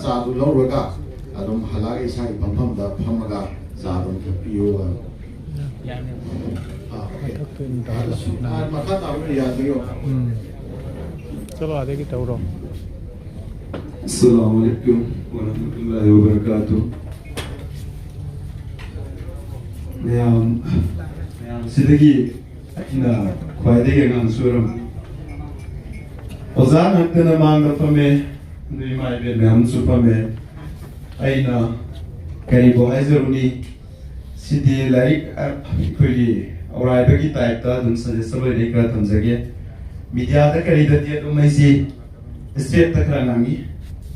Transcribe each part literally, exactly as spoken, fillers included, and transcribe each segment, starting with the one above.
ꯆꯥꯗꯨ ꯂꯧꯔꯒ ꯑꯗꯨꯝ ꯍꯜꯂꯛꯑꯒ ꯏꯁꯥꯒꯤ ꯐꯝꯐꯝꯗ ꯐꯝꯃꯒ ꯆꯥ ꯑꯗꯨꯝ ꯊꯛꯄꯤꯌꯨ ꯍꯥꯏꯕ꯫ ꯑꯥ, okay꯫ ꯑꯗꯨꯁꯨ, ꯑꯥ, ꯃꯈꯥ ꯇꯥꯕ ꯌꯥꯗꯣꯏꯔꯣ? ꯎꯝ꯫ ꯆꯠꯂꯣ, ꯑꯗꯒꯤ ꯇꯧꯔꯣ꯫ ꯑꯁꯁꯂꯥꯃꯨ ꯑꯂꯥꯏꯀꯨꯝ ꯋꯔꯍꯃꯇꯨꯜꯂꯥꯍꯤ ꯋꯕꯔꯀꯥꯇꯨꯍ꯫ ꯃꯌꯥꯝ, ꯃꯌꯥꯝꯁꯤꯗꯒꯤ ꯑꯩꯅ ꯈ꯭ꯋꯥꯏꯗꯒꯤ ꯑꯉꯥꯡꯁꯨ ꯑꯣꯏꯔꯝꯃꯤ꯫ ꯑꯣꯖꯥ ꯉꯥꯛꯇꯅ ꯃꯥꯡꯗ ꯐꯝꯃꯦ, ꯑꯗꯨ ꯏꯃꯥ ꯏꯕꯦꯟ ꯃꯌꯥꯝꯁꯨ ꯐꯝꯃꯦ꯫ ꯑꯩꯅ ꯀꯔꯤꯕꯨ ꯍꯥꯏꯖꯔꯨꯅꯤ? ꯁꯤꯗꯤ ꯂꯥꯏꯔꯤꯛ, ꯑ, ꯑꯩꯈꯣꯏꯒꯤ ꯑꯧꯔꯥꯏꯕꯒꯤ ꯇꯥꯏꯞꯇ ꯑꯗꯨꯝ ꯁꯖꯦꯁꯟ ꯑꯣꯏꯅ ꯑꯩ ꯈꯔ ꯊꯝꯖꯒꯦ꯫ ꯃꯤꯗꯤꯌꯥꯗ ꯀꯔꯤꯗꯗꯤ ꯑꯗꯨꯝ ꯑꯩꯁꯤ ꯏꯁꯇ꯭ꯔꯦꯠꯇ ꯈꯔ ꯉꯥꯡꯉꯤ,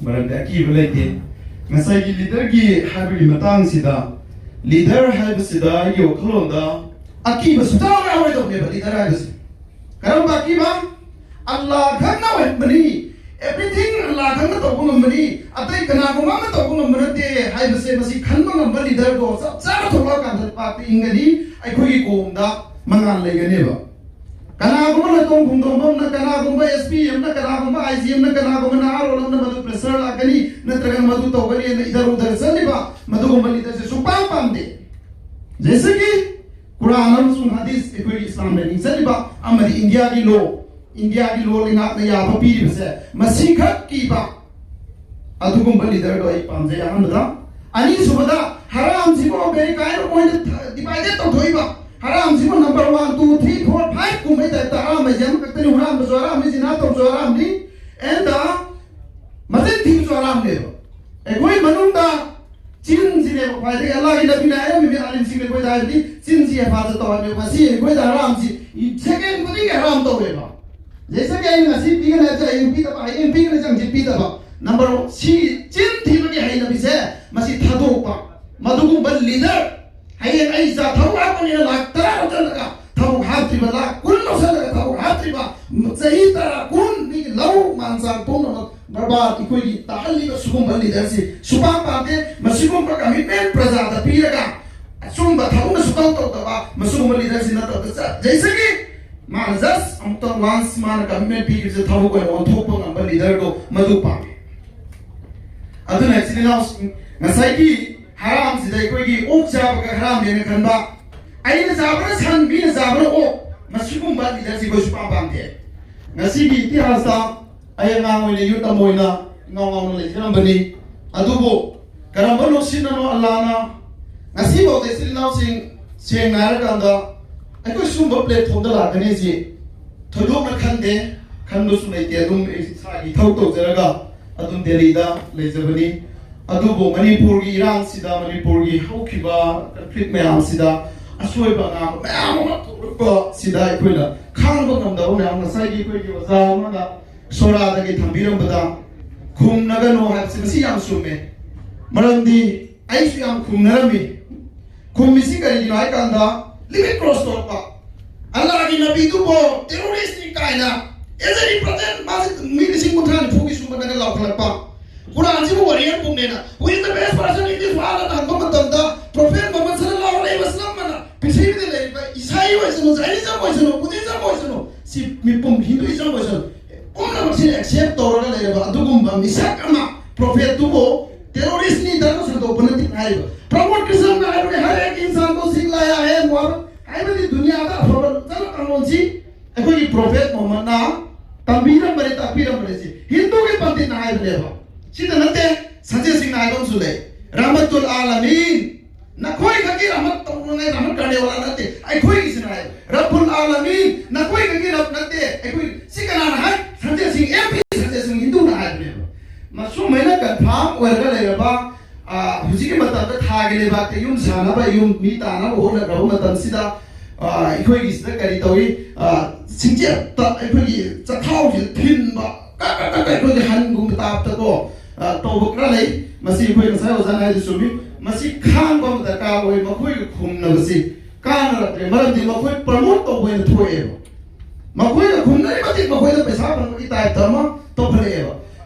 ꯃꯔꯝꯗꯤ ꯑꯀꯤꯕ ꯂꯩꯇꯦ꯫ ꯉꯁꯥꯏꯒꯤ ꯂꯤꯗꯔꯒꯤ ꯍꯥꯏꯕꯒꯤ ꯃꯇꯥꯡꯁꯤꯗ, ꯂꯤꯗꯔ ꯍꯥꯏꯕꯁꯤꯗ ꯑꯩꯒꯤ ꯋꯥꯈꯜꯂꯣꯟꯗ ꯑꯀꯤꯕ ꯁꯨꯡꯌꯥꯎ ꯌꯥꯎꯔꯣꯏꯗꯧꯅꯦꯕ ꯂꯤꯗꯔ ꯍꯥꯏꯕꯁꯦ꯫ ꯀꯔꯝꯕ ꯑꯀꯤꯕ? ꯑꯜꯂꯥꯍ ꯈꯛꯅ ꯑꯣꯏꯍꯟꯕꯅꯤ꯫ Everything ꯑꯜꯂꯥꯍ ꯈꯛꯅ ꯇꯧꯕ ꯉꯝꯕꯅꯤ꯫ ꯑꯇꯩ ꯀꯅꯥꯒꯨꯝꯕ ꯑꯃꯅ ꯇꯧꯕ ꯉꯝꯕ ꯅꯠꯇꯦ ꯍꯥꯏꯕꯁꯦ ꯃꯁꯤ ꯈꯟꯕ ꯉꯝꯕ ꯂꯤꯗꯔꯗꯣ ꯆꯞ ꯆꯥꯅ ꯊꯣꯛꯂꯛꯑꯀꯥꯟꯗ ꯄꯥꯛꯇ ꯏꯪꯒꯅꯤ, ꯑꯩꯈꯣꯏꯒꯤ ꯀꯣꯝꯗ ꯃꯉꯥꯜ ꯂꯩꯒꯅꯦꯕ꯫ ꯀꯅꯥꯒꯨꯝꯕ ꯅꯇꯣꯡ ꯈꯣꯡꯗꯣꯡꯕ ꯑꯃꯅ, ꯀꯅꯥꯒꯨꯝꯕ ꯑꯦꯁ ꯄꯤ ꯑꯃꯅ, ꯀꯅꯥꯒꯨꯝꯕ ꯑꯥꯏ ꯖꯤ ꯑꯃꯅ, ꯀꯅꯥꯒꯨꯝꯕ ꯅꯍꯥꯔꯣꯜ ꯑꯃꯅ ꯃꯗꯨ ꯄ꯭ꯔꯦꯁꯔ ꯂꯥꯛꯀꯅꯤ, ꯅꯠꯇ꯭ꯔꯒꯅ ꯃꯗꯨ ꯇꯧꯒꯅꯤ ꯍꯥꯏꯅ ꯏꯙꯔ ꯎꯙꯔ ꯆꯠꯂꯤꯕ ꯃꯗꯨꯒꯨꯝꯕ ꯂꯤꯗꯔꯁꯦ ꯁꯨꯡꯄꯥꯝ ꯄꯥꯝꯗꯦ꯫ ꯖꯩꯁꯦ ꯀꯤ ꯀꯨꯔꯥꯟ ꯑꯃꯁꯨꯡ ꯍꯗꯤꯁ, ꯑꯩꯈꯣꯏꯒꯤ ꯏꯁꯂꯥꯝꯅ ꯅꯤꯡꯁꯤꯜꯂꯤꯕ ꯑꯃꯗꯤ ꯏꯟꯗꯤꯌꯥꯒꯤ ꯂꯣ, ꯏꯟꯗꯤꯌꯥꯒꯤ ꯂꯣ ꯂꯩꯉꯥꯛꯅ ꯌꯥꯕ ꯄꯤꯔꯤꯕꯁꯦ, ꯃꯁꯤꯈꯛ ꯀꯤꯕ ꯑꯗꯨꯒꯨꯝꯕ ꯂꯤꯗꯔꯗꯣ ꯑꯩ ꯄꯥꯝꯖꯩ꯫ ꯑꯍꯥꯟꯕꯗ, ꯑꯅꯤꯁꯨꯕꯗ, ꯍꯔꯥꯝꯁꯤꯕꯨ ꯀꯔꯤ ꯀꯥꯏꯅ ꯃꯣꯏꯅ ꯗꯤꯚꯥꯏꯗꯦꯠ ꯇꯧꯊꯣꯛꯏꯕ? ꯍꯔꯥꯝꯁꯤꯕꯨ number one, two, three, four, five ꯀꯨꯝꯕꯩ ꯇꯥꯏꯞꯇ ꯍꯔꯥꯝ ꯍꯥꯏꯁꯦ ꯑꯃꯈꯛꯇꯅꯤ꯫ ꯍꯨꯔꯥꯟꯕꯁꯨ ꯍꯔꯥꯝꯅꯤ, ꯖꯤꯅꯥ ꯇꯧꯕꯁꯨ ꯍꯔꯥꯝꯅꯤ, ꯑꯦꯟꯗ ꯃꯆꯤꯟ ꯊꯤꯕꯁꯨ ꯍꯔꯥꯝꯅꯦꯕ꯫ ꯑꯩꯈꯣꯏ ꯃꯅꯨꯡꯗ ꯆꯤꯟꯁꯤꯅꯦꯕ ꯈ꯭ꯋꯥꯏꯗꯒꯤ ꯑꯜꯂꯥꯍꯒꯤ ꯅꯕꯤꯅ ꯍꯥꯏꯔꯝꯃꯤꯕ, ꯑꯥꯂꯤꯝꯁꯤꯡꯅ ꯑꯩꯈꯣꯏꯗ ꯍꯥꯏꯕꯗꯤ ꯆꯤꯟꯁꯤ ꯍꯦꯐꯥꯖꯠ ꯇꯧ ꯍꯥꯏꯕꯅꯦꯕ꯫ ꯉꯁꯤ ꯑꯩꯈꯣꯏꯗ ꯍꯔꯥꯝꯁꯤ ꯁꯦꯀꯦꯟ ꯈꯨꯗꯤꯡꯒꯤ ꯍꯔꯥꯝ ꯇꯧꯋꯦꯕ꯫ ꯖꯩꯁꯦ ꯀꯤ ꯑꯩꯅ ꯉꯁꯤ ꯄꯤꯒꯅꯤ ꯍꯥꯏꯕꯁꯦ ꯍꯌꯦꯡ ꯄꯤꯗꯕ, ꯍꯌꯦꯡ ꯄꯤꯒꯅꯤ ꯍꯥꯏꯕꯁꯦ ꯍꯪꯆꯤꯠ ꯄꯤꯗꯕ꯫ ꯅꯝꯕꯔ ꯋꯥꯟ, ꯁꯤ ꯆꯤꯟ ꯊꯤꯕꯒꯤ ꯍꯩꯅꯕꯤꯁꯦ ꯃꯁꯤ ꯊꯥꯗꯣꯛꯄ꯫ ꯃꯗꯨꯒꯨꯝꯕ ꯂꯤꯗꯔ, ꯍꯌꯦꯡ ꯑꯩ ꯏꯆꯥ ꯊꯕꯛ ꯍꯥꯞꯄꯅꯤꯅ ꯂꯥꯛ ꯇꯔꯥ ꯂꯧꯁꯤꯜꯂꯒ ꯊꯕꯛ ꯍꯥꯞꯇ꯭ꯔꯤꯕ, ꯂꯥꯛ ꯀꯨꯟ ꯂꯧꯁꯤꯜꯂꯒ ꯊꯕꯛ ꯍꯥꯞꯇ꯭ꯔꯤꯕ, ꯆꯍꯤ ꯇꯔꯥ ꯀꯨꯟ ꯃꯤꯒꯤ ꯂꯧ ꯃꯥꯟ ꯆꯥꯡ ꯄꯨꯝꯅꯃꯛ ꯕꯔꯕꯥꯗ ꯑꯩꯈꯣꯏꯒꯤ ꯇꯥꯍꯜꯂꯤꯕ ꯁꯤꯒꯨꯝꯕ ꯂꯤꯗꯔꯁꯤ ꯁꯨꯄꯥꯝ ꯄꯥꯝꯗꯦ꯫ ꯃꯁꯤꯒꯨꯝꯕ ꯀꯃꯤꯠꯃꯦꯟ ꯄ꯭ꯔꯖꯥꯗ ꯄꯤꯔꯒ ꯑꯆꯨꯝꯕ ꯊꯕꯛꯅ ꯁꯨꯇꯧ ꯇꯧꯗꯕ ꯃꯁꯤꯒꯨꯝꯕ ꯂꯤꯗꯔꯁꯤ ꯅꯠꯇꯕꯗ ꯆꯠ-, ꯖꯩꯁꯦ ꯀꯤ ꯃꯥꯅ just ꯑꯃꯨꯛꯇꯪ once ꯃꯥꯅ commitment ꯄꯤꯈꯤꯕꯁꯦ ꯊꯕꯛ ꯑꯣꯏꯅ ꯑꯣꯟꯊꯣꯛꯄ ꯉꯝꯕ ꯂꯤꯗꯔꯗꯣ ꯃꯗꯨ ꯄꯥꯝꯃꯤ꯫ ꯑꯗꯨꯅ ꯏꯆꯤꯜ ꯏꯅꯥꯎꯁꯤꯡ, ꯉꯁꯥꯏꯒꯤ ꯍꯔꯥꯝꯁꯤꯗ ꯑꯩꯈꯣꯏꯒꯤ ꯑꯣꯛ ꯆꯥꯕꯒ ꯍꯔꯥꯝꯅꯦꯅ ꯈꯟꯕ, ꯑꯩꯅ ꯆꯥꯕꯅ ꯁꯟ, ꯃꯤꯅ ꯆꯥꯕꯅ ꯑꯣꯛ, ꯃꯁꯤꯒꯨꯝꯕ ꯂꯤꯗꯔꯁꯤ ꯑꯩꯈꯣꯏ ꯁꯨꯄꯥꯝ ꯄꯥꯝꯗꯦ꯫ ꯉꯁꯤꯒꯤ ꯏꯇꯤꯍꯥꯁꯇ ꯑꯩ ꯑꯉꯥꯡ ꯑꯣꯏꯅ, ꯌꯨꯠ ꯑꯃ ꯑꯣꯏꯅ ꯉꯥꯎ ꯉꯥꯎꯅ ꯂꯩꯖꯔꯝꯕꯅꯤ꯫ ꯑꯗꯨꯕꯨ ꯀꯔꯝꯕ ꯅꯨꯡꯁꯤꯠꯅꯅꯣ ꯑꯜꯂꯥꯅ ꯉꯁꯤꯐꯥꯎꯗ ꯏꯆꯤꯜ ꯏꯅꯥꯎꯁꯤꯡ, ꯁꯦꯡꯅ ꯍꯥꯏꯔꯀꯥꯟꯗ, ꯑꯩꯈꯣꯏ ꯁꯨꯝꯕ ꯄ꯭ꯂꯦꯠꯐꯣꯝꯗ ꯂꯥꯛꯀꯅꯤ ꯁꯤ ꯊꯣꯏꯗꯣꯛꯅ ꯈꯟꯗꯦ, ꯈꯟꯕꯁꯨ ꯂꯩꯇꯦ꯫ ꯑꯗꯨꯝ ꯑꯩ ꯏꯁꯥꯒꯤ ꯊꯕꯛ ꯇꯧꯖꯔꯒ ꯑꯗꯨꯝ ꯗꯦꯜꯂꯤꯗ ꯂꯩꯖꯕꯅꯤ꯫ ꯑꯗꯨꯕꯨ ꯃꯅꯤꯄꯨꯔꯒꯤ ꯏꯔꯥꯡꯁꯤꯗ, ꯃꯅꯤꯄꯨꯔꯒꯤ ꯍꯧꯈꯤꯕ ꯀꯟꯐ꯭ꯂꯤꯛ ꯃꯌꯥꯝꯁꯤꯗ ꯑꯁꯣꯏꯕ ꯑꯉꯥꯝꯕ ꯃꯌꯥꯝ ꯑꯃ ꯊꯣꯛꯂꯛꯄ ꯁꯤꯗ ꯑꯩꯈꯣꯏꯅ ꯈꯥꯡꯕ ꯉꯝꯗꯕ ꯃꯌꯥꯝ, ꯉꯁꯥꯏꯒꯤ ꯑꯩꯈꯣꯏꯒꯤ ꯑꯣꯖꯥ ꯑꯃꯅ ꯁꯣꯔꯥꯗꯒꯤ ꯊꯝꯕꯤꯔꯝꯕꯗ ꯈꯨꯝꯅꯒꯅꯣ ꯍꯥꯏꯕꯁꯤ ꯃꯁꯤ ꯌꯥꯝ ꯆꯨꯝꯃꯦ꯫ ꯃꯔꯝꯗꯤ ꯑꯩꯁꯨ ꯌꯥꯝ ꯈꯨꯝꯅꯔꯝꯃꯤ꯫ ꯈꯨꯝꯃꯤꯁꯤ ꯀꯔꯤꯒꯤꯅꯣ ꯍꯥꯏ ꯀꯥꯟꯗ, ꯂꯤꯃꯤꯠ ꯀ꯭ꯔꯣꯁ ꯇꯧꯔꯛꯄ, ꯑꯜꯂꯥꯒꯤ ꯅꯕꯤꯗꯨꯕꯨ ꯇꯦꯔꯣꯔꯤꯁ꯭ꯠꯅꯤ ꯀꯥꯏꯅ, as a represent ꯃꯥꯁꯤ ꯃꯤ ꯂꯤꯁꯤꯡ ꯀꯨꯟꯊ꯭ꯔꯥ ꯅꯤꯐꯨꯒꯤ ꯁꯨꯝꯕꯗꯒ ꯂꯥꯎꯈꯠꯂꯛꯄ, ꯀꯨꯔꯥꯟꯁꯤꯕꯨ warrior ꯕꯨꯛꯅꯦꯅ, "Who is the best person in this world?" ꯑꯅ ꯍꯪꯕ ꯃꯇꯝꯗ, ꯄ꯭ꯔꯣꯐꯦꯠ ꯃꯨꯍꯝꯃꯗ ꯁꯜꯂꯜꯂꯥꯍꯨ ꯑꯂꯩꯍꯤ ꯋꯁꯜꯂꯝꯅ ꯄ꯭ꯔꯤꯊꯤꯕꯤꯗ ꯂꯩꯔꯤꯕ ꯏꯁꯥꯏ ꯑꯣꯏꯁꯅꯨ, ꯖꯥꯏꯅꯤꯖꯝ ꯑꯣꯏꯁꯅꯨ, ꯕꯨꯙꯤꯖꯝ ꯑꯣꯏꯁꯅꯨ, ꯁꯤ ꯃꯤꯄꯨꯝ ꯍꯤꯟꯗꯨꯏꯖꯝ ꯑꯣꯏꯁꯅꯨ, ꯄꯨꯝꯅꯃꯛꯁꯤꯅ ꯑꯦꯛꯁꯦꯞ ꯇꯧꯔꯒ ꯂꯩꯔꯕ ꯑꯗꯨꯒꯨꯝꯕ ꯃꯤꯁꯛ ꯑꯃ, ꯄ꯭ꯔꯣꯐꯦꯠꯇꯨꯕꯨ ꯇꯦꯔꯣꯔꯤꯁ꯭ꯠꯅꯤ, ꯙꯔꯃ ꯁꯟꯗꯣꯛꯄ ꯅꯠꯇꯦ ꯍꯥꯏꯔꯤꯕ꯫ ꯄ꯭ꯔꯃꯣꯗ ꯀ꯭ꯔꯤꯁꯅꯅ ꯍꯥꯏꯕꯅꯤ, "ꯍꯔ ꯑꯦꯛ ꯏꯟꯁꯥꯟ ꯀꯣ ꯁꯤꯈ ꯂꯥꯌꯥ ꯍꯦ ꯃꯨꯍꯝꯃꯗ", ꯍꯥꯏꯕꯗꯤ ꯗꯨꯅꯤꯌꯥꯗ ꯑꯐꯕ ꯆꯠꯅ ꯀꯥꯡꯂꯣꯟꯁꯤ ꯑꯩꯈꯣꯏꯒꯤ ꯄ꯭ꯔꯣꯐꯦꯠ ꯃꯨꯍꯝꯃꯗꯅ ꯇꯝꯕꯤꯔꯝꯕꯅꯤ, ꯇꯥꯛꯄꯤꯔꯝꯕꯅꯤ꯫ ꯁꯤ ꯍꯤꯟꯗꯨꯒꯤ ꯄꯟꯗꯤꯠꯅ ꯍꯥꯏꯕꯅꯦꯕ꯫ ꯁꯤꯗ ꯅꯠꯇꯦ, ꯁꯟꯖꯦꯠ ꯁꯤꯡꯅ ꯍꯥꯏꯕ ꯑꯃꯁꯨ ꯂꯩ, "ꯔꯍꯃꯇꯨꯜ ꯑꯥꯂꯃꯤꯟ, ꯅꯈꯣꯏ ꯈꯛꯀꯤ ꯔꯍꯃꯠ ꯇꯧꯅꯉꯥꯏ ꯔꯍꯃꯠ ꯀꯔꯅꯦ ꯋꯥꯂꯥ ꯅꯠꯇꯦ, ꯑꯩꯈꯣꯏꯒꯤꯁꯤꯅ" ꯍꯥꯏ꯫ "ꯔꯕꯨꯜ ꯑꯥꯂꯃꯤꯟ, ꯅꯈꯣꯏ ꯈꯛꯀꯤ ꯔꯕ ꯅꯠꯇꯦ, ꯑꯩꯈꯣꯏ"꯫ ꯁꯤ ꯀꯅꯥꯅ ꯍꯥꯏ? ꯁꯟꯖꯦꯠ ꯁꯤꯡ, ꯑꯦꯝ ꯄꯤ ꯁꯟꯖꯦꯠ ꯁꯤꯡ ꯍꯤꯟꯗꯨꯅ ꯍꯥꯏꯕꯅꯦꯕ꯫ ꯃꯁꯨꯃꯥꯏꯅ ꯀꯟꯐꯥꯔꯝ ꯑꯣꯏꯔꯒ ꯂꯩꯔꯕ, ꯑ, ꯍꯧꯖꯤꯛꯀꯤ ꯃꯇꯝꯗ ꯊꯥꯒꯤ ꯂꯩꯕꯥꯛꯇ ꯌꯨꯝ ꯁꯥꯅꯕ, ꯌꯨꯝ ꯃꯤ ꯇꯥꯅꯕ ꯍꯣꯠꯅꯈ꯭ꯔꯕ ꯃꯇꯝꯁꯤꯗ, ꯑ, ꯑꯩꯈꯣꯏꯒꯤꯁꯤꯗ ꯀꯔꯤ ꯇꯧꯏ? ꯑ, ꯁꯤꯡꯆꯦꯞꯇ ꯑꯩꯈꯣꯏꯒꯤ ꯆꯈꯥꯎꯁꯤꯗ ꯊꯤꯟꯕ, ꯀꯛ ꯀꯛ ꯀꯛ ꯀꯛ ꯑꯩꯈꯣꯏꯒꯤ ꯍꯟꯒꯨꯝꯕ ꯇꯥꯞꯇꯀꯣ, ꯑ, ꯇꯧꯕ ꯈꯔ ꯂꯩ꯫ ꯃꯁꯤ ꯑꯩꯈꯣꯏ ꯉꯁꯥꯏ ꯑꯣꯖꯥꯅ ꯍꯥꯏꯗꯨ ꯆꯨꯝꯃꯤ꯫ ꯃꯁꯤ ꯈꯥꯡꯕ ꯑꯃ ꯗꯔꯀꯥꯔ ꯑꯣꯏ꯫ ꯃꯈꯣꯏꯒ ꯈꯨꯝꯅꯕꯁꯤ ꯀꯥꯟꯅꯔꯛꯇ꯭ꯔꯦ, ꯃꯔꯝꯗꯤ ꯃꯈꯣꯏ ꯄ꯭ꯔꯃꯣꯠ ꯇꯧꯕ ꯑꯣꯏꯅ ꯊꯣꯛꯑꯦꯕ꯫ ꯃꯈꯣꯏꯅ ꯈꯨꯝꯅꯔꯤ ꯃꯇꯤꯛ ꯃꯈꯣꯏꯗ ꯄꯩꯁꯥ ꯐꯪꯕꯒꯤ ꯇꯥꯏꯞꯇ ꯑꯃ ꯇꯧꯈꯠꯂꯛꯑꯦꯕ꯫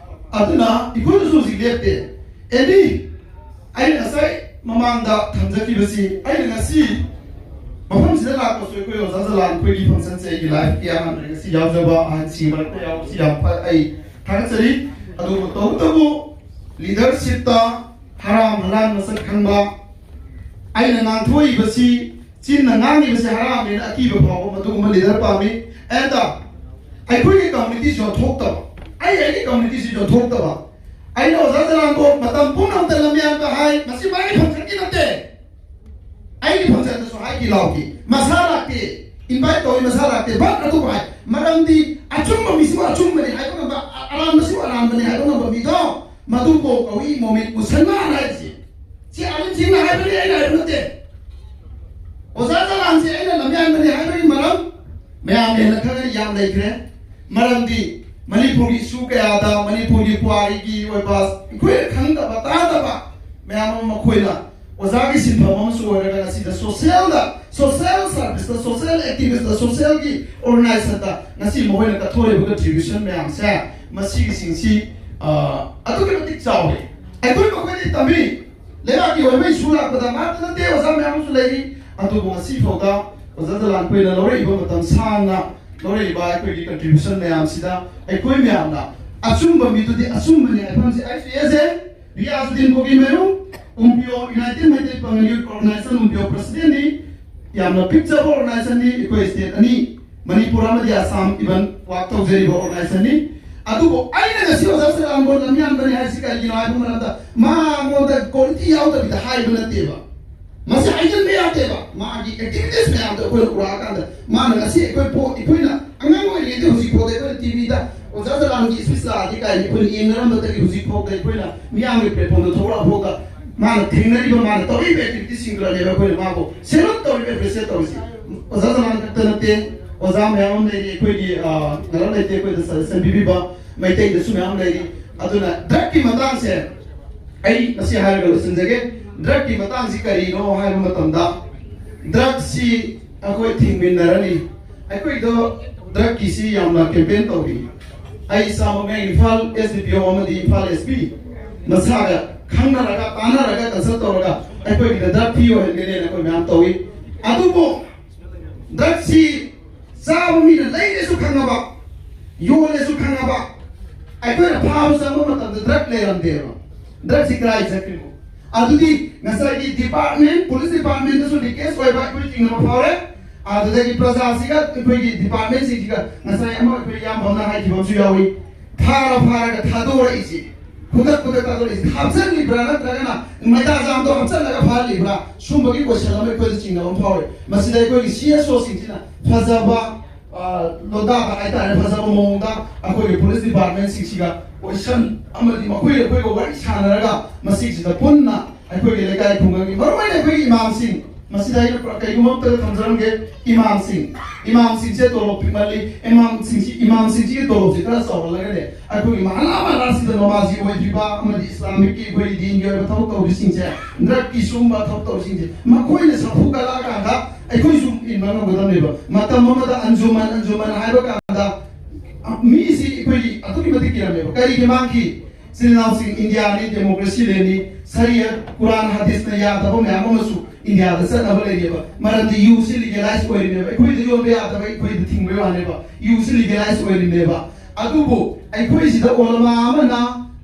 ꯑꯗꯨꯅ ꯑꯩꯈꯣꯏꯅꯁꯨ ꯍꯧꯖꯤꯛ ꯂꯦꯞꯇꯦ꯫ ꯑꯦꯅꯤ, ꯑꯩꯅ ꯉꯁꯥꯏ ꯃꯃꯥꯡꯗ ꯊꯝꯖꯈꯤꯕꯁꯤ, ꯑꯩꯅ ꯉꯁꯤ ꯃꯐꯝꯁꯤꯗ ꯂꯥꯛꯄꯁꯨ ꯑꯩꯈꯣꯏ ꯑꯣꯖꯥ ꯖꯂꯥꯟ ꯑꯩꯈꯣꯏꯒꯤ ꯐꯪꯁꯟꯁꯦ ꯑꯩꯒꯤ ꯂꯥꯏꯐꯀꯤ ꯑꯍꯥꯟꯕꯅꯤ꯫ ꯉꯁꯤ ꯌꯥꯎꯖꯕ ꯑꯍꯟꯁꯤꯡꯒꯤ ꯃꯔꯛꯇ ꯌꯥꯎꯕꯁꯤ ꯌꯥꯝ ꯐ-, ꯑꯩ ꯊꯥꯒꯠꯆꯔꯤ꯫ ꯑꯗꯨꯕꯨ ꯇꯧꯕꯇꯕꯨ ꯂꯤꯗꯔꯁꯤꯞꯇ ꯍꯔꯥꯝ ꯍꯂꯥꯜ ꯃꯁꯛ ꯈꯪꯕ, ꯑꯩꯅ ꯉꯥꯡꯊꯣꯛꯏꯕꯁꯤ, ꯆꯤꯟꯅ ꯉꯥꯡꯉꯤꯕꯁꯤ ꯍꯔꯥꯝꯅꯦꯅ ꯑꯀꯤꯕ ꯐꯥꯎꯕ ꯃꯗꯨꯒꯨꯝꯕ ꯂꯤꯗꯔ ꯄꯥꯝꯃꯤ꯫ ꯑꯦꯟꯗ ꯑꯩꯈꯣꯏꯒꯤ ꯀꯝꯃ꯭ꯌꯨꯅꯤꯇꯤꯁꯤ ꯌꯣꯟꯊꯣꯛꯇꯕ, ꯑꯩ ꯑꯩꯒꯤ ꯀꯝꯃ꯭ꯌꯨꯅꯤꯇꯤꯁꯤ ꯌꯣꯟꯊꯣꯛꯇꯕ꯫ ꯑꯩꯅ ꯑꯣꯖꯥ ꯖꯂꯥꯟꯕꯨ ꯃꯇꯝ ꯄꯨꯝꯅꯃꯛꯇ ꯂꯝꯌꯥꯟꯕ ꯍꯥꯏ, ꯃꯁꯤ ꯃꯥꯒꯤ ꯐꯪꯁꯟꯒꯤ ꯅꯠꯇꯦ꯫ ꯑꯩꯒꯤ ꯐꯪꯁꯟꯗꯁꯨ ꯍꯥꯏꯈꯤ ꯂꯥꯎꯈꯤ, ꯃꯁꯥ ꯂꯥꯛꯇꯦ, ꯏꯟꯚꯥꯏꯠ ꯇꯧꯏ, ꯃꯁꯥ ꯂꯥꯛꯇꯦ꯫ ꯕꯠ ꯑꯗꯨꯕꯨ ꯍꯥꯏ, ꯃꯔꯝꯗꯤ ꯑꯆꯨꯝꯕ ꯃꯤꯁꯤꯕꯨ ꯑꯆꯨꯝꯕꯅꯤ ꯍꯥꯏꯕ ꯉꯝꯕ, ꯑ-, ꯑꯔꯥꯟꯕꯁꯤꯕꯨ ꯑꯔꯥꯟꯕꯅꯤ ꯍꯥꯏꯕ ꯉꯝꯕ ꯃꯤꯗꯣ, ꯃꯗꯨꯕꯨ ꯀꯧꯏ ꯃꯣꯃꯤꯟ ꯃꯨꯁꯜꯃꯥꯟ ꯍꯥꯏꯔꯤꯁꯤ꯫ ꯁꯤ ꯑꯥꯂꯤꯝꯁꯤꯡꯅ ꯍꯥꯏꯕꯅꯤ, ꯑꯩꯅ ꯍꯥꯏꯕ ꯅꯠꯇꯦ꯫ ꯑꯣꯖꯥ ꯖꯂꯥꯟꯁꯤ ꯑꯩꯅ ꯂꯝꯌꯥꯟꯕꯅꯤ ꯍꯥꯏꯕꯒꯤ ꯃꯔꯝ ꯃꯌꯥꯝꯅ ꯍꯦꯟꯅ ꯈꯪꯉꯦ, ꯌꯥꯝ ꯂꯩꯈ꯭ꯔꯦ꯫ ꯃꯔꯝꯗꯤ ꯃꯅꯤꯄꯨꯔꯒꯤ ꯏꯁꯨ ꯀꯌꯥꯗ, ꯃꯅꯤꯄꯨꯔꯒꯤ ꯄꯨꯋꯥꯔꯤꯒꯤ ꯑꯣꯏꯕ ꯑꯩꯈꯣꯏꯅ ꯈꯪꯗꯕ ꯇꯥꯗꯕ ꯃꯌꯥꯝ ꯑꯃ ꯃꯈꯣꯏꯅ ꯑꯣꯖꯥꯒꯤ ꯁꯤꯟꯐꯝ ꯑꯃꯁꯨ ꯑꯣꯏꯔꯒ ꯉꯁꯤꯗ ꯁꯣꯁꯤꯌꯦꯜꯗ, ꯁꯣꯁꯤꯌꯦꯜ ꯁꯥꯔꯚꯤꯁꯇ, ꯁꯣꯁꯤꯌꯦꯜ ꯑꯦꯛꯇꯤꯚꯤꯁꯇ, ꯁꯣꯁꯤꯌꯦꯜꯒꯤ ꯑꯣꯔꯒꯅꯥꯏꯖꯦꯁꯟꯗ ꯉꯁꯤ ꯃꯈꯣꯏꯅ ꯀꯠꯊꯣꯔꯛꯏꯕ ꯀꯟꯇ꯭ꯔꯤꯕ꯭ꯌꯨꯁꯟ ꯃꯌꯥꯝꯁꯦ, ꯃꯁꯤꯒꯤꯁꯤꯡꯁꯤ, ꯑ, ꯑꯗꯨꯛꯀꯤ ꯃꯇꯤꯛ ꯆꯥꯎꯔꯦ꯫ ꯑꯩꯈꯣꯏ ꯃꯈꯣꯏꯗꯤ ꯇꯝꯃꯤ, ꯂꯩꯕꯥꯛꯀꯤ ꯑꯣꯏꯕ ꯏꯁꯨ ꯂꯥꯛꯄꯗ ꯉꯥꯛꯇ ꯅꯠꯇꯦ, ꯑꯣꯖꯥ ꯃꯌꯥꯝ ꯑꯃꯁꯨ ꯂꯩꯔꯤ꯫ ꯑꯗꯨꯕꯨ ꯉꯁꯤ ꯐꯥꯎꯗ ꯑꯣꯖꯥ ꯖꯂꯥꯟ ꯑꯩꯈꯣꯏꯅ ꯂꯧꯔꯛꯏꯕ ꯃꯇꯝ ꯁꯥꯡꯅ ꯂꯧꯔꯛꯏꯕ ꯑꯩꯈꯣꯏꯒꯤ ꯀꯟꯇ꯭ꯔꯤꯕ꯭ꯌꯨꯁꯟ ꯃꯌꯥꯝꯁꯤꯗ ꯑꯩꯈꯣꯏ ꯃꯌꯥꯝꯅ ꯑꯆꯨꯝꯕ ꯃꯤꯗꯨꯗꯤ ꯑꯆꯨꯝꯕꯅꯤ ꯍꯥꯏꯐꯝꯁꯤ ꯑꯩꯁꯨ ꯌꯥꯖꯩ꯫ ꯔꯤꯌꯥꯖꯨꯗꯤꯟ ꯕꯣꯒꯤꯃꯌꯨꯝ, ꯎꯝꯄꯤꯌꯣ ꯌꯨꯅꯥꯏꯇꯦꯗ ꯃꯩꯇꯩ ꯄꯥꯉꯜ ꯌꯨꯠ ꯑꯣꯔꯒꯅꯥꯏꯖꯦꯁꯟ ꯎꯝꯄꯤꯌꯣ ꯄ꯭ꯔꯁꯤꯗꯦꯟꯠꯅꯤ꯫ ꯌꯥꯝꯅ ꯄꯤꯛꯆꯕ ꯑꯣꯔꯒꯅꯥꯏꯖꯦꯁꯟꯅꯤ꯫ ꯑꯩꯈꯣꯏ ꯁ꯭ꯇꯦꯠ ꯑꯅꯤ, ꯃꯅꯤꯄꯨꯔ ꯑꯃꯗꯤ ꯑꯁꯥꯝ, ꯏꯚꯟ ꯋꯥꯛ ꯇꯧꯖꯔꯤꯕ ꯑꯣꯔꯒꯅꯥꯏꯖꯦꯁꯟꯅꯤ꯫ ꯑꯗꯨꯕꯨ ꯑꯩꯅ ꯉꯁꯤ ꯑꯣꯖꯥ ꯁꯤꯔꯥꯟꯕꯣꯟ ꯂꯝꯌꯥꯟꯕꯅꯤ ꯍꯥꯏꯔꯤꯁꯤ ꯀꯔꯤꯒꯤꯅꯣ ꯍꯥꯏꯕ ꯃꯔꯝꯗ, ꯃꯉꯣꯟꯗ ꯀ꯭ꯋꯥꯂꯤꯇꯤ ꯌꯥꯎꯗꯕꯤꯗ ꯍꯥꯏꯕ ꯅꯠꯇꯦꯕ꯫ ꯃꯁꯤ ꯍꯥꯏꯖꯤꯟꯕ ꯌꯥꯗꯦꯕ꯫ ꯃꯥꯒꯤ ꯑꯦꯛꯇꯤꯚꯤꯇꯤꯁ ꯃꯌꯥꯝꯗꯣ ꯑꯩꯈꯣꯏꯅ ꯎꯔꯛꯑꯀꯥꯟꯗ, ꯃꯥꯅ ꯉꯁꯤ ꯑꯩꯈꯣꯏ ꯄꯣ-, ꯑꯩꯈꯣꯏꯅ ꯑꯉꯥꯡ ꯑꯣꯏꯔꯤꯉꯩꯗ ꯍꯧꯖꯤꯛ ꯐꯥꯎꯗ ꯑꯩꯈꯣꯏꯅ ꯇꯤꯚꯤꯗ ꯑꯣꯖꯥ ꯖꯂꯥꯟꯒꯤ ꯁ꯭ꯄꯤꯆ ꯂꯥꯛꯑꯗꯤ ꯀꯥꯏꯅ ꯑꯩꯈꯣꯏꯅ ꯌꯦꯡꯅꯔꯝꯕꯗꯒꯤ ꯍꯧꯖꯤꯛ ꯐꯥꯎꯗ ꯑꯩꯈꯣꯏꯅ ꯃꯤꯌꯥꯝꯒꯤ ꯄ꯭ꯂꯦꯠꯐꯣꯝꯗ ꯊꯣꯛꯂꯛꯑ ꯐꯥꯎꯗ ꯃꯥꯅ ꯊꯦꯡꯅꯔꯤꯕ, ꯃꯥꯅ ꯇꯧꯔꯤꯕ ꯑꯦꯛꯇꯤꯚꯤꯇꯤꯁꯁꯤꯡꯗꯨꯅꯅꯦꯕ ꯑꯩꯈꯣꯏꯅ ꯃꯥꯕꯨ ꯁꯦꯂꯨꯠ ꯇꯧꯔꯤꯕ, ꯑꯦꯄ꯭ꯔꯤꯁꯤꯌꯦꯠ ꯇꯧꯔꯤꯁꯤ꯫ ꯑꯣꯖꯥ ꯖꯂꯥꯟ ꯈꯛꯇ ꯅꯠꯇꯦ, ꯑꯣꯖꯥ ꯃꯌꯥꯝ ꯑꯃ ꯂꯩꯔꯤ ꯑꯩꯈꯣꯏꯒꯤ, ꯑ, ꯉꯔꯥꯡ ꯂꯩꯇꯦ ꯑꯩꯈꯣꯏꯗ ꯁꯖꯦꯁꯟ ꯄꯤꯕꯤꯕ ꯃꯩꯇꯩꯗꯁꯨ ꯃꯌꯥꯝ ꯂꯩꯔꯤ꯫ ꯑꯗꯨꯅ ꯗ꯭ꯔꯒꯀꯤ ꯃꯇꯥꯡꯁꯦ ꯑꯩ ꯉꯁꯤ ꯍꯥꯏꯔꯒ ꯂꯣꯏꯁꯤꯟꯖꯒꯦ꯫ ꯗ꯭ꯔꯒꯀꯤ ꯃꯇꯥꯡꯁꯤ ꯀꯔꯤꯅꯣ ꯍꯥꯏꯕ ꯃꯇꯝꯗ, ꯗ꯭ꯔꯒꯁꯤ ꯑꯩꯈꯣꯏ ꯊꯤꯡꯃꯤꯟꯅꯔꯅꯤ꯫ ꯑꯩꯈꯣꯏꯗꯣ ꯗ꯭ꯔꯒꯀꯤꯁꯤ ꯌꯥꯝꯅ ꯀꯦꯝꯄꯦꯟ ꯇꯧꯔꯤ꯫ ꯑꯩ ꯏꯁꯥꯃꯛꯅ ꯏꯝꯐꯥꯜ ꯑꯦꯁ ꯗꯤ ꯄꯤ ꯑꯣ ꯑꯃꯗꯤ ꯏꯝꯐꯥꯜ ꯑꯦꯁ ꯄꯤ ꯃꯁꯥꯒ ꯈꯪꯅꯔꯒ, ꯇꯥꯟꯅꯔꯒ, ꯀꯟꯁꯜ ꯇꯧꯔꯒ ꯑꯩꯈꯣꯏꯒꯤꯗ ꯗ꯭ꯔꯒ ꯐ꯭ꯔꯤ ꯑꯣꯏꯍꯟꯒꯅꯤꯅ ꯑꯩꯈꯣꯏ ꯃꯌꯥꯝ ꯇꯧꯏ꯫ ꯑꯗꯨꯕꯨ ꯗ꯭ꯔꯒꯁꯤ ꯆꯥꯕ ꯃꯤꯅ ꯂꯩꯔꯦꯁꯨ ꯈꯪꯉꯕ, ꯌꯣꯜꯂꯦꯁꯨ ꯈꯪꯉꯕ, ꯑꯩꯈꯣꯏꯅ ꯐꯥꯕ ꯆꯪꯕ ꯃꯇꯝꯗ ꯗ꯭ꯔꯒ ꯂꯩꯔꯝꯗꯦꯕ꯫ ꯗ꯭ꯔꯒꯁꯤ ꯀꯗꯥꯏ ꯆꯠꯈ꯭ꯔꯤꯅꯣ? ꯑꯗꯨꯗꯤ ꯉꯁꯥꯏꯒꯤ ꯗꯤꯄꯥꯔꯠꯃꯦꯟ, ꯄꯨꯂꯤꯁ ꯗꯤꯄꯥꯔꯠꯃꯦꯟꯗꯁꯨ ꯂꯤꯀꯦꯖ ꯑꯣꯏꯕ ꯑꯩꯈꯣꯏ ꯆꯤꯡꯅꯕ ꯐꯥꯎꯔꯦ꯫ ꯑꯗꯨꯗꯒꯤ ꯄ꯭ꯔꯖꯥꯁꯤꯒ ꯑꯩꯈꯣꯏꯒꯤ ꯗꯤꯄꯥꯔꯠꯃꯦꯟꯁꯤꯡꯁꯤꯒ ꯉꯁꯥꯏ ꯑꯃ ꯑꯩꯈꯣꯏ ꯏꯌꯥꯝꯕ ꯑꯃꯅ ꯍꯥꯏꯈꯤꯕ ꯑꯃꯁꯨ ꯌꯥꯎꯏ, ꯐꯥꯔ ꯐꯥꯔꯒ ꯊꯥꯗꯣꯔꯛꯏꯁꯤ, ꯈꯨꯗꯛ ꯈꯨꯗꯛ ꯊꯥꯗꯣꯔꯛꯏꯁꯤ ꯍꯥꯞꯆꯜꯂꯤꯕ꯭ꯔꯥ ꯅꯠꯇ꯭ꯔꯒꯅ ꯃꯩꯇꯥꯖꯥꯝꯗꯣ ꯍꯥꯞꯆꯜꯂꯒ ꯐꯥꯍꯜꯂꯤꯕ꯭ꯔꯥ? ꯁꯨꯝꯕꯒꯤ ꯀꯣꯏꯁꯟ ꯑꯃ ꯑꯩꯈꯣꯏꯗ ꯆꯤꯡꯅꯕ ꯑꯃ ꯐꯥꯎꯔꯦ꯫ ꯃꯁꯤꯗ ꯑꯩꯈꯣꯏꯒꯤ ꯁꯤ ꯑꯦꯁ ꯑꯣꯁꯤꯡꯁꯤꯅ ꯐꯖꯕ, ꯑ, ꯂꯣꯟꯗꯥꯕ ꯍꯥꯏꯇꯥꯔꯦ, ꯐꯖꯕ ꯃꯑꯣꯡꯗ ꯑꯩꯈꯣꯏꯒꯤ ꯄꯨꯂꯤꯁ ꯗꯤꯄꯥꯔꯠꯃꯦꯟꯁꯤꯡꯁꯤꯒ ꯀꯣꯏꯁꯟ ꯑꯃꯗꯤ ꯃꯈꯣꯏ ꯑꯩꯈꯣꯏꯒ ꯋꯥꯔꯤ ꯁꯥꯟꯅꯔꯒ ꯃꯁꯤꯁꯤꯗ ꯄꯨꯟꯅ ꯑꯩꯈꯣꯏꯒꯤ ꯂꯩꯀꯥꯏ ꯈꯨꯡꯒꯪꯒꯤ, ꯃꯔꯨꯑꯣꯏꯅ ꯑꯩꯈꯣꯏꯒꯤ ꯏꯃꯥꯝꯁꯤꯡ, ꯃꯁꯤꯗ ꯑꯩꯅ ꯄꯨꯔꯥ ꯀꯩꯒꯨꯝꯕ ꯑꯃꯇꯒ ꯊꯝꯖꯔꯝꯒꯦ, ꯏꯃꯥꯝꯁꯤꯡ, ꯏꯃꯥꯝꯁꯤꯡꯁꯦ ꯇꯣꯂꯣꯞ ꯄꯤꯛꯃꯜꯂꯤ, ꯏꯃꯥꯝꯁꯤꯡꯁꯤ, ꯏꯃꯥꯝꯁꯤꯡꯁꯤꯒꯤ ꯇꯣꯂꯣꯞꯁꯤ ꯈꯔ ꯆꯥꯎꯍꯜꯂꯒꯅꯦ, ꯑꯩꯈꯣꯏꯒꯤ ꯃꯍꯜꯂꯥ ꯃꯍꯜꯂꯥꯁꯤꯗ ꯅꯃꯥꯖꯤ ꯑꯣꯏꯗ꯭ꯔꯤꯕ ꯑꯃꯗꯤ ꯏꯁꯂꯥꯃꯤꯛꯀꯤ ꯑꯩꯈꯣꯏꯒꯤ ꯗꯤꯟꯒꯤ ꯑꯣꯏꯕ ꯊꯕꯛ ꯇꯧꯔꯤꯁꯤꯡꯁꯦ, ꯗ꯭ꯔꯒꯀꯤ ꯁꯨꯝꯕ ꯊꯕꯛ ꯇꯧꯔꯤꯁꯤꯡꯁꯦ, ꯃꯈꯣꯏꯅ ꯁꯥꯐꯨ ꯀꯠꯂꯛꯑꯀꯥꯟꯗ ꯑꯩꯈꯣꯏꯁꯨ ꯏꯟꯕ ꯉꯝꯒꯗꯕꯅꯦꯕ꯫ ꯃꯇꯝ ꯑꯃꯗ ꯑꯟꯖꯨꯃꯟ, ꯑꯟꯖꯨꯃꯟ ꯍꯥꯏꯕ ꯀꯥꯟꯗ ꯃꯤꯁꯤ ꯑꯩꯈꯣꯏꯒꯤ ꯑꯗꯨꯛꯀꯤ ꯃꯇꯤꯛ ꯀꯤꯔꯝꯃꯦꯕ꯫ ꯀꯔꯤꯒꯤ ꯃꯥꯡꯈꯤ? ꯏꯆꯤꯜ ꯏꯅꯥꯎꯁꯤꯡ ꯏꯟꯗꯤꯌꯥꯅꯤ, ꯗꯦꯃꯣꯀ꯭ꯔꯦꯁꯤ ꯂꯦꯟꯅꯤ, ꯁꯔꯤꯌꯠ, ꯀꯨꯔꯥꯟ, ꯍꯗꯤꯁꯅ ꯌꯥꯗꯕ ꯃꯌꯥꯝ ꯑꯃꯁꯨ ꯏꯟꯗꯤꯌꯥꯗ ꯆꯠꯅꯕ ꯂꯩꯔꯦꯕ꯫ ꯃꯔꯝꯗꯤ ꯌꯨꯁꯤ ꯂꯤꯒꯦꯂꯥꯏꯁ ꯑꯣꯏꯔꯤꯅꯦꯕ꯫ ꯑꯩꯈꯣꯏꯗ ꯌꯣꯟꯕ ꯌꯥꯗꯕ, ꯑꯩꯈꯣꯏꯗ ꯊꯤꯡꯕꯩ ꯋꯥꯅꯦꯕ꯫ ꯌꯨꯁꯤ ꯂꯤꯒꯦꯂꯥꯏꯁ ꯑꯣꯏꯔꯤꯅꯦꯕ꯫ ꯑꯗꯨꯕꯨ ꯑꯩꯈꯣꯏꯁꯤꯗ ꯑꯣꯂꯃꯥ ꯑꯃꯅ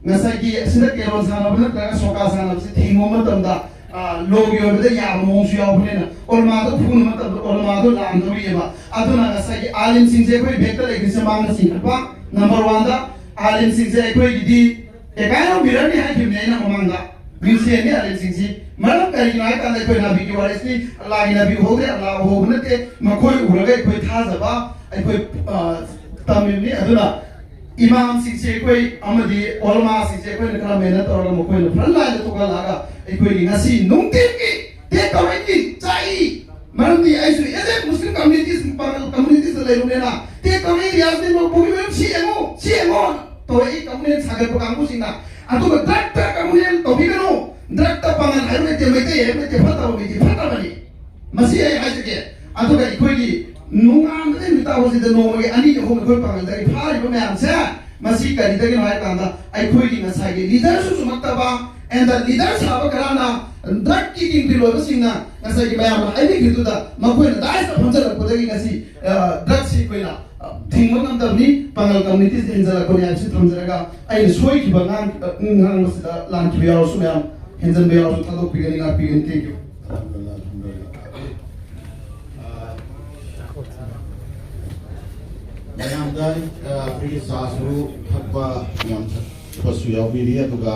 ꯉꯁꯥꯏꯒꯤ ꯑꯁꯤꯗ ꯀꯦꯔꯣꯟ ꯁꯥꯟꯅꯕ ꯅꯠꯇ꯭ꯔꯒ ꯁꯣꯀꯥ ꯁꯥꯟꯅꯕꯁꯤ ꯊꯤꯡꯕ ꯃꯇꯝꯗ, ꯑ, ꯂꯣꯒꯤ ꯑꯣꯏꯕꯗ ꯌꯥꯕ ꯃꯑꯣꯡꯁꯨ ꯌꯥꯎꯕꯅꯤꯅ ꯑꯣꯂꯃꯥꯗꯣ ꯐꯨꯅ ꯃꯇꯝꯗ ꯑꯣꯂꯃꯥꯗꯣ ꯂꯥꯟꯗꯧꯔꯤꯑꯕ꯫ ꯑꯗꯨꯅ ꯉꯁꯥꯏꯒꯤ ꯑꯥꯂꯤꯝꯁꯤꯡꯁꯦ ꯑꯩꯈꯣꯏ ꯕꯦꯛꯇ ꯂꯩꯈ꯭ꯔꯤꯁꯦ ꯃꯥꯡꯅ ꯆꯤꯡꯈꯠꯄ꯫ ꯅꯝꯕꯔ ꯋꯥꯟꯗ ꯑꯥꯂꯤꯝꯁꯤꯡꯁꯦ ꯑꯩꯈꯣꯏꯒꯤꯗꯤ ꯑꯦ ꯀꯥꯏꯅ ꯃꯤꯔꯔꯅꯤ ꯍꯥꯏꯈꯤꯕꯅꯦ ꯑꯩꯅ ꯃꯃꯥꯡꯗ꯫ ꯃ꯭ꯌꯨꯖꯤꯌꯝꯒꯤ ꯑꯥꯂꯤꯝꯁꯤꯡꯁꯤ ꯃꯔꯝ ꯀꯔꯤꯒꯤꯅꯣ ꯍꯥꯏ ꯀꯥꯟꯗ ꯑꯩꯈꯣꯏ ꯅꯕꯤꯒꯤ ꯋꯥꯔꯤꯁꯤ ꯑꯜꯂꯥꯍꯒꯤ ꯅꯕꯤ ꯎꯍꯧꯗꯦ, ꯑꯜꯂꯥꯍ ꯎꯍꯧꯕ ꯅꯠꯇꯦ꯫ ꯃꯈꯣꯏ ꯎꯔꯒ ꯑꯩꯈꯣꯏ ꯊꯥꯖꯕ, ꯑꯩꯈꯣꯏ, ꯑ, ꯇꯝꯃꯤꯕꯅꯤ꯫ ꯑꯗꯨꯅ ꯏꯃꯥꯝꯁꯤꯡꯁꯦ ꯑꯩꯈꯣꯏ ꯑꯃꯗꯤ ꯑꯣꯂꯃꯥꯁꯤꯡꯁꯦ ꯑꯩꯈꯣꯏꯅ ꯈꯔ ꯃꯦꯍꯅꯠ ꯇꯧꯔꯒ ꯃꯈꯣꯏꯅ ꯐ꯭ꯔꯟ ꯂꯥꯏꯟꯗ ꯊꯣꯛꯍꯜꯂꯛꯑꯒ ꯑꯩꯈꯣꯏꯒꯤ ꯉꯁꯤ ꯅꯨꯡꯇꯤꯒꯤ ꯇꯦꯛ ꯇꯧꯔꯛꯏ, ꯆꯥꯛꯏ꯫ ꯃꯔꯝꯗꯤ ꯑꯩꯁꯨ as a Muslim communities, communities ꯂꯩꯔꯨꯅꯦꯅ ꯇꯦꯛ ꯇꯧꯔꯛꯏ, ꯔꯤꯌꯥꯖꯇꯤ ꯃꯧ ꯄꯨꯒꯤ ꯃꯌꯨꯝ ꯁꯤ ꯌꯦꯡꯉꯨ, ꯁꯤ ꯌꯦꯡꯉꯨ ꯇꯧꯔꯛꯏ ꯀꯝꯄ꯭ꯂꯦꯟ ꯁꯥꯒꯠꯄ ꯀꯥꯡꯕꯨꯁꯤꯡꯅ꯫ ꯑꯗꯨꯒ ꯗ꯭ꯔꯒꯇ ꯀꯝꯄ꯭ꯂꯦꯟ ꯇꯧꯕꯤꯒꯅꯨ꯫ ꯗ꯭ꯔꯒꯇ ꯄꯥꯡꯒꯜ ꯍꯥꯏꯕ ꯂꯩꯇꯦ, ꯃꯩꯇꯩ ꯍꯥꯏꯕ ꯂꯩꯇꯦ, ꯐꯠꯇꯕ ꯃꯤꯗꯤ ꯐꯠꯇꯕꯅꯤ꯫ ꯃꯁꯤ ꯑꯩ ꯍꯥꯏꯖꯒꯦ꯫ ꯑꯗꯨꯒ ꯑꯩꯈꯣꯏꯒꯤ ꯅꯣꯡꯉꯥꯟꯕꯗꯒꯤ ꯅꯨꯃꯤꯠ ꯇꯥꯕꯁꯤꯗ ꯅꯣꯡꯃꯒꯤ ꯑꯅꯤ ꯑꯍꯨꯝ ꯑꯩꯈꯣꯏ ꯄꯥꯡꯒꯜꯗꯒꯤ ꯐꯥꯔꯤꯕ ꯃꯌꯥꯝꯁꯦ, ꯃꯁꯤ ꯀꯔꯤꯗꯒꯤꯅꯣ ꯍꯥꯏ ꯀꯥꯟꯗ ꯑꯩꯈꯣꯏꯒꯤ ꯉꯁꯥꯏꯒꯤ ꯂꯤꯗꯔꯁꯨ ꯆꯨꯝꯃꯛꯇꯕ, and the leader ꯁꯥꯕ ꯈꯔꯅ ꯗ꯭ꯔꯒꯀꯤ ꯀꯤꯡꯗꯤ ꯂꯣꯏꯕꯁꯤꯡꯅ ꯉꯁꯥꯏꯒꯤ ꯃꯌꯥꯝꯅ ꯍꯥꯏꯕꯤꯈꯤꯕꯗꯨꯗ ꯃꯈꯣꯏꯅ ꯗꯥꯏꯁꯇ ꯐꯝꯖꯜꯂꯛꯄꯗꯒꯤ ꯉꯁꯤ, ꯑ, ꯗ꯭ꯔꯒꯁꯤ ꯑꯩꯈꯣꯏꯅ ꯊꯤꯡꯕ ꯉꯝꯗꯕꯅꯤ, ꯄꯥꯉꯜ ꯀꯝꯃ꯭ꯌꯨꯅꯤꯇꯤꯁꯤꯗ ꯍꯦꯟꯖꯜꯂꯛꯄꯅꯤ ꯍꯥꯏꯕꯁꯤ ꯊꯝꯖꯔꯒ, ꯑꯩꯅ ꯁꯣꯏꯈꯤꯕ ꯉꯥꯡ-, ꯉꯥꯡꯕꯁꯤꯗ ꯂꯥꯟꯈꯤꯕ ꯌꯥꯎꯔꯁꯨ ꯃꯌꯥꯝ ꯍꯦꯟꯖꯟꯕ ꯌꯥꯎꯔꯁꯨ ꯊꯥꯗꯣꯛꯄꯤꯒꯅꯤ, ꯉꯥꯛꯄꯤꯒꯅꯤ꯫ Thank you. ꯃꯌꯥꯝꯗ, ꯑ, ꯑꯩꯈꯣꯏꯒꯤ ꯆꯥꯁꯨ ꯊꯛꯄ, ꯌꯥꯝ ꯊꯛꯄꯁꯨ ꯌꯥꯎꯕꯤꯔꯤ, ꯑꯗꯨꯒ